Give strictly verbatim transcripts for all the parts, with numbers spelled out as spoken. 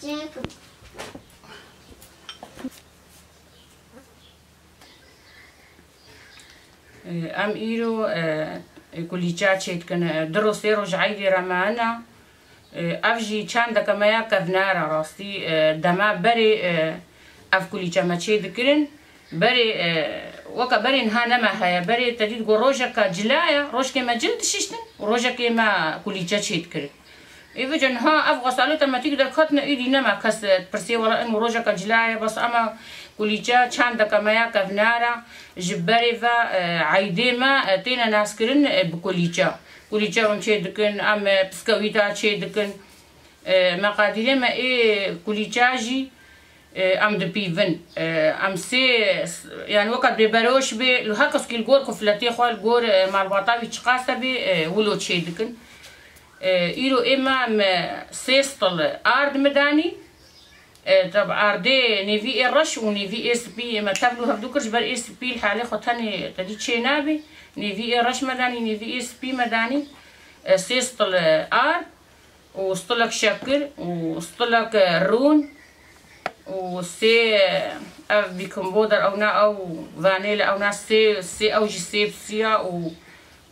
Em îro, e, kulîça çêdikin. E, du roj, sê roj eydê re me hene. E, ev jî çandeke me ya kevnara rastî. E, dema berê, e, ev kulîça me çêdikirin. Berê, e, weke berê niha ne me heye. Berê te dît ku rojeka cila ye, rojkê me cil dişiştin û rojekê me kulîça çêdikirin. Ê vêca niha ev xesaleta me tîk derketine, êdî nema kes, e, dipirsê, wela eno rojeka cila ye, bes ema kulîça çandeke me ya kevnara ji berê ve, e, eydê me, e, têne naskirin, e, bi kulîça. Kulîça em çê dikin, em, e, piskewîta çê dikin. E, meqadîrê me ê kulîça jî, e, em dipîvin. E, em sê, yani weke bê beroş bê, li her kes kî li gor xufletê xwe, li gor, e, malbata wî çiqas hebê, e, wilo çê dikin. E, îro ê me, me sê stil ard me danî. E, tab ardê nêvî ê reş û nêvî ê spî ê me tevlû hevdû kir, ji ber ê spî li halê xwe tenê tedî çê nabê. Nêvî ê reş me danî, nêvî ê spî me danî. E, sê stil ard û stilek şekir û stilek rûn û sê, ev baking powder, ew na, ew vanêle, ew na, sê, sê, ew jî sêpsiya û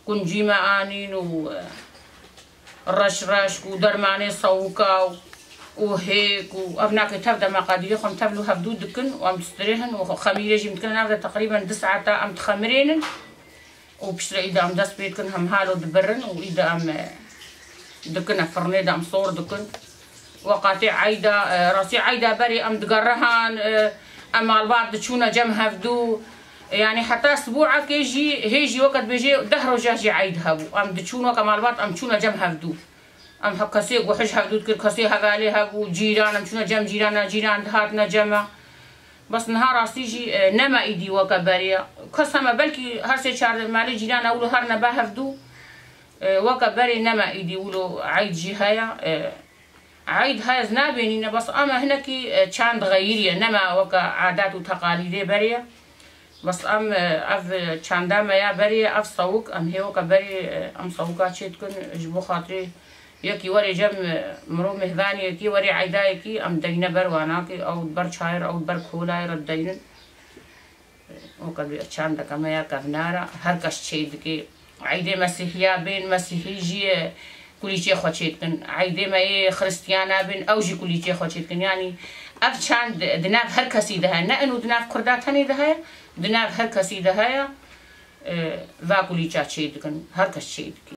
kuncî me anîn û, e, reş reşk û dermanê sewika û, û hêk û ev nakê tev de meqadîrê xwe em tevlû hevdû dikin û em distirêhin û xemîrê jî em dikin nav de teqrîben du saeta em dixemirênin. Û piştre îda em dest pê dikin, hem halo dibirin û îda em, e, dikine firnê de em sor dikin. Weqatê eyda, e, rastî eyda berê em digerihan, e, em malbat diçûne cem hevdû. Yani heta sibûekê jî hê jî weke dibêjê deh roja jî eyd hebû. Em diçûn weke malbat em çûne cem hevdû. Em he-, kesê guhij hevdû dikir, kesê hevalê hebû, cîran, em çûne cem cîrana, cîran dihatine cem me. Bes niha rastî jî, e, nema îdî weke berê ye. Kes heme belkî her sê çar malê cîrana wilo her nebe hevdû, e, weke berê nema îdî wilo eyd jî heye. E, eyd heye ez nabênîne, bes ama hinekî, e, çand xeyirî ye, nema weke adet û teqalîdê berê ye. Bes em, e, ev çanda me ya berê ye, ev sewik, em hê weke berê, e, em sewika çê dikin, ji bo xatirê yekî werê cem, e, mirov mêhvanê yekî, werê eyda yekî, em deyne ber wanakê, ew ber çayê re, ew ber kolayê re deynin. Weke bê çandeke me ya kevnara, her kes çê dike. Eydê Mesîhiya bên, Mesîhî jî kulîçê xwe çê dikin. Eydê me yê Xiristiyana bên, ew jî kulîçê xwe çê dikin. Yanî ev çand di nav her kesî de heye. Ne eno di nav Kurda tenê de heye, di nav her kesî de heye. E, va kulîça çê dikin, her kes çê dike.